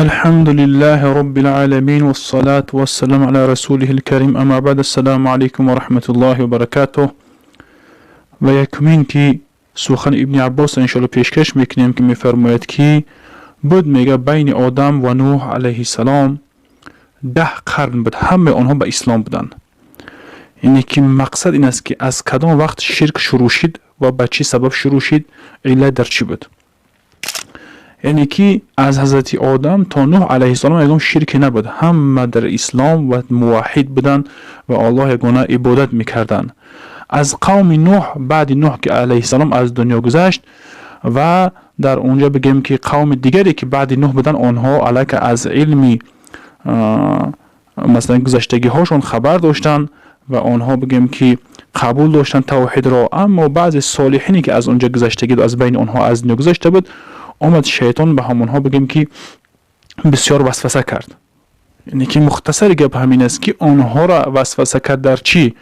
الحمد لله رب العالمين والصلاة والسلام على رسوله الكريم، أما بعد، السلام عليكم ورحمة الله وبركاته. Ва якумин ки сухан Ибни Аббос иншоалло пешкаш мекунем, ки мефармояд, ки буд, мега, байни Одам ва Нуҳ алайҳиссалом 10 қарн буд, ҳамаи онҳо ба ислом буданд. Яъне ки мақсад ин аст, ки аз кадом вақт ширк шурӯъ шид ва ба чӣ сабаб шурӯъ шид, иллат дар чӣ буд. Яъне ки аз ҳазрати Одам то Нуҳ алайҳиссалом ягон ширке набуд, ҳама дар ислом ва муваҳҳид буданд ва Аллоҳ ягона ибодат мекарданд. Аз қавми Нуҳ, баъди Нуҳ ки алайҳиссалом аз дунё гузашт, ва дар онҷа бигем, ки қавми дигаре ки баъди Нуҳ буданд, онҳо аллакай аз илми, масалан, гузаштагиҳошон хабар доштанд ва онҳо, бигем, ки қабул доштанд тавҳидро. Аммо баъзе солиҳине ки аз онҷа гузаштагӣ, аз байни онҳо аз дунё гузашта буд, омад шайтон ба ҳамонҳо, бигем, ки бисёр васваса кард. Яъне ки мухтасари гап ҳамин аст, ки онҳоро васваса кард. Дар чӣ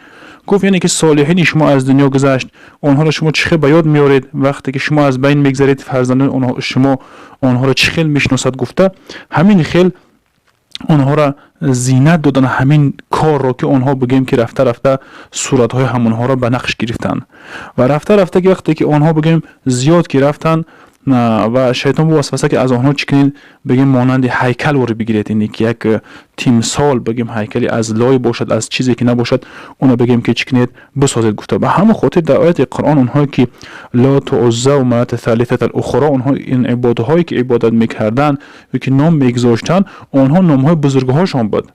гуфт? Яъне ки солиҳини шумо аз дунё гузашт, онҳоро шумо чӣ хел ба ёд меоред? Вақте ки шумо аз байн мегзаред, фарзандони шумо онҳоро чӣ хел мешиносад? Гуфта, ҳамин хел онҳоро зинат додан, ҳамин корро, ки онҳо, бигем, ки рафта рафта суратҳои ҳамонҳоро ба нақш гирифтанд ва рафта рафта, ки вақте ки онҳо, бигем, зиёд ки рафтанд ва шайтон бо васваса, ки аз онҳо чӣ кунед, бигем, монанди ҳайкал воре бигиред, яъне ки як тимсол, бигем, ҳайкали аз лой бошад, аз чизе ки набошад, оно, бигем, ки чӣ кунед, бисозед, гуфта. Ба ҳамон хотир дар ояти Қуръон онҳое ки Лоту, Узза ва Маната Салисата Ухро, онҳо ин ибодаҳое ки ибодат мекарданд ё ки ном мегузоштанд, онҳо номҳои бузургҳошон буд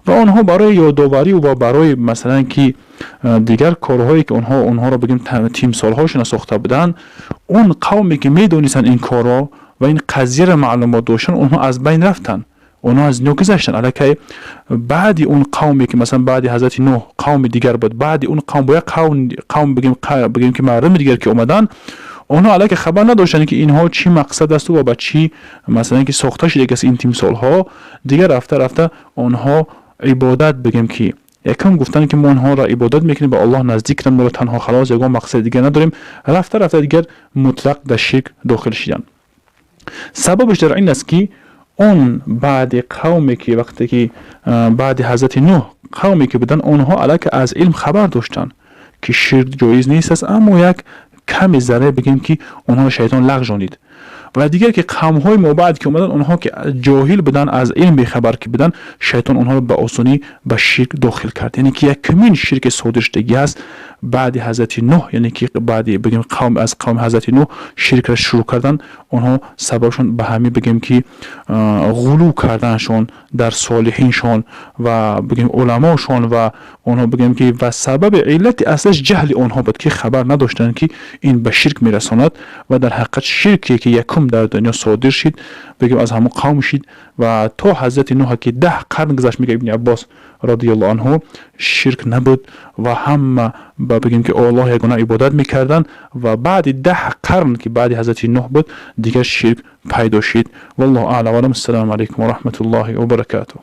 ва онҳо барои ёдоварӣ ва барои, масалан, ки дигар корҳое ки онҳо онҳоро, бигем, тимсолҳошона сохта буданд, он қавме ки медонистанд ин корро ва ин қазияро маълумот доштанд, онҳо аз байн рафтанд, онҳо аз дунё гузаштанд аллакай. Баъди он қавме ки, масалан, баъди ҳазрати Нуҳ қавми дигар буд, баъди он қавм бо як қавм, бигем, ки мардуми дигар ки омаданд, онҳо аллакай хабар надоштанд, ки инҳо чӣ мақсад асту ва ба чӣ, масалан, ки сохта шудагиаст ин тимсолҳо. Дигар рафта рафта онҳо ибодат, бигем, ки якум гуфтанд, ки мо онҳоро ибодат мекунем, ба Аллоҳ наздик кунем моро танҳо, халос, ягон мақсади дигар надорем. Рафта рафта дигар мутлақ дар ширк дохил шиданд. Сабабаш дар ин аст, ки он баъди қавме ки вақте ки баъди ҳазрати Нуҳ қавме ки буданд, онҳо аллакай аз илм хабар доштанд, ки ширк ҷоиз нест аст, аммо як ками зарре, бигем, ки онҳоро шайтон лағжонид. Ва дигар ки қавмҳои мобаъд ки омаданд, онҳо ки ҷоҳил буданд, аз илм бехабар ки буданд, шайтон онҳоро ба осонӣ ба ширк дохил кард. Яъне ки якумин ширки содир шудагӣ аст баъди ҳазрати Нуҳ, яъне ки баъди, бигем, қавм аз қавми ҳазрати Нуҳ ширкро шурӯъ карданд. Онҳо сабабшон ба ҳамин, бигем, ки ғулув карданашон дар солиҳиншон ва, бигем, уламошон ва онҳо, бигем, ки ва сабаби иллати аслаш ҷаҳли онҳо буд, ки хабар надоштанд, ки ин ба ширк мерасонад. Ва дар ҳақиқат ширке ки якум дар дунё содир шид, бигем, аз ҳамон қавм шид ва то ҳазрати Нуҳа ки 10 қарн гузашт, мега Ибни Аббос радиаллоҳу анҳу, ширк набуд ва ҳама ба, бигем, ки Аллоҳ ягона ибодат мекарданд. Ва баъди 10 қарн, ки баъди ҳазрати Нуҳ буд, дигар ширк пайдо шид. Валлоҳу аълам. Ассалому алайкум ва раҳматуллоҳи ва баракатуҳ.